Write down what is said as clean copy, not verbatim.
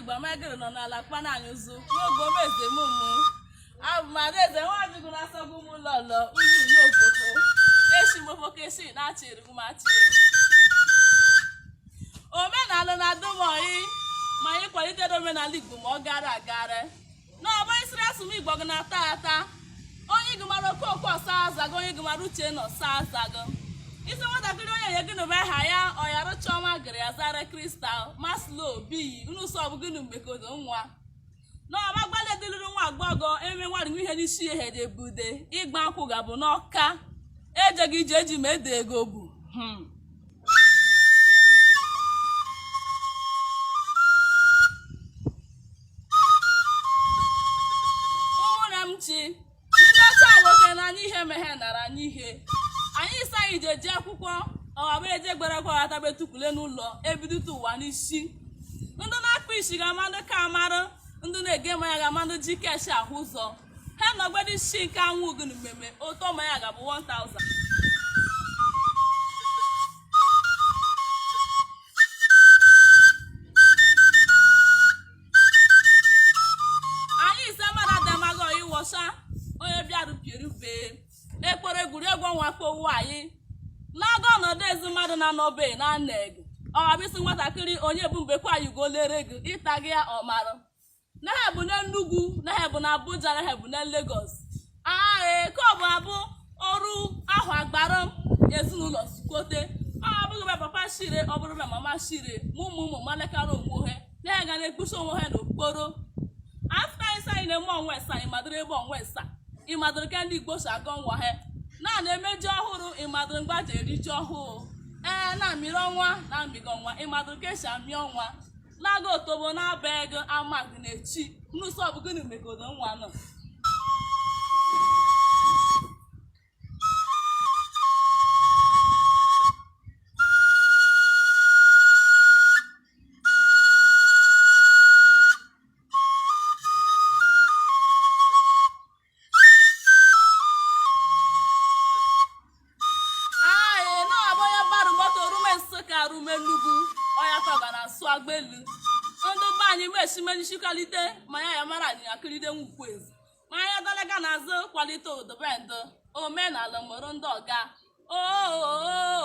Igbo amagịrị nọ n'ala kpana anyị ụzụ nwaogomeze mụmụ abụ m adaeze nwabigu na asọgbu m lọlọ unyi unyi ofoko eshi m ofoko eshi na-achị erugmachi. Omenala na-adụ m oyi ma anyị kwalitere omenala Igbo ma ọ gara agara na ọba isiri asụm Igbo gị na-ata ata onye gị mara okooko ọsa azago, onye gị mara uche na ọsa azago. Isi nwatakịrị onye nye gị nụba aha ya ọyarụ chiọma gịrị ya zara Kristal Maslow biyi unu sọ bụ gịnị mmekodo nwa na ọba gbalị dịlụrụ nwa agbọghọ eme nwarị ihe n'isi ihe dị ebude ịgba nkwụ ga-abụ n'ọka ejeghị ije eji ma ede ego bụ. Ụmụnne m chi ndị ọcha nwoke na anyị ihe meghe nara anyị ihe anyị isi anyị ji eje akwụkwọ ọwabụ eje gbara kwa ghọtabe tukwule n'ụlọ ebidote ụwa n'isi. Ndị na-akpụ isi ga-ama ndị ka amarụ, ndị na-ege mmanya ga-ama ndị ji keshi ahụ ụzọ ha nọgbede isi nke anwụ gị na mmemme ụtọ mmanya ga-abụ 1000. Anyị ise mmadụ adamaghị ịwọcha onye bịarụ pierube ekpere egwuregwu ọnwa kpowu anyị n'aga ọnọdụ ezi mmadụ na anọbe na aneg ọhabisi nwatakịrị onye bụ mbekwa anyị golere gị ịta gị ya ọmarụ na ha bụ n'Enugu, na ha bụ na Abuja, na ha bụ na Lagos. Ee, ka ọ bụ abụ ọrụ ahụ agbara ezinụlọ sukote ọ abụghị be papa shire, ọ bụrụ be mama shire, ma ụmụ ụmụ malekara onwe ha na ha ga na-ekpuchi onwe ha n'okporo. Afta ịsa anyị na-eme ọnwa ịsa ịmadụrụ ebe ọnwa ịsa ịmadụrụ ka ndị Igbo si agọ nwa ha na na-eme ji ọhụrụ, ịmadụrụ mgbaji eri ji ọhụụ, ee, na-amịrị ọnwa na amịgọ nwa, ịmadụrụ ka esi amị ọnwa na-aga otobo na-aba ego amagụ na-echi n'ụsọ ọ bụ gịnị megodo nwa nọ. Anyị na-abụ onye gbarụ moto rume Nsụka rume Enugu ọya tọga na asụ agbelu ndị be anyị mesimenisikalite ma ya ya mara anyị akịrịde nwukwezi ma anya dalaga n'azụ kwalite odobendụ omenala mụrụ ndị ọga. Oo.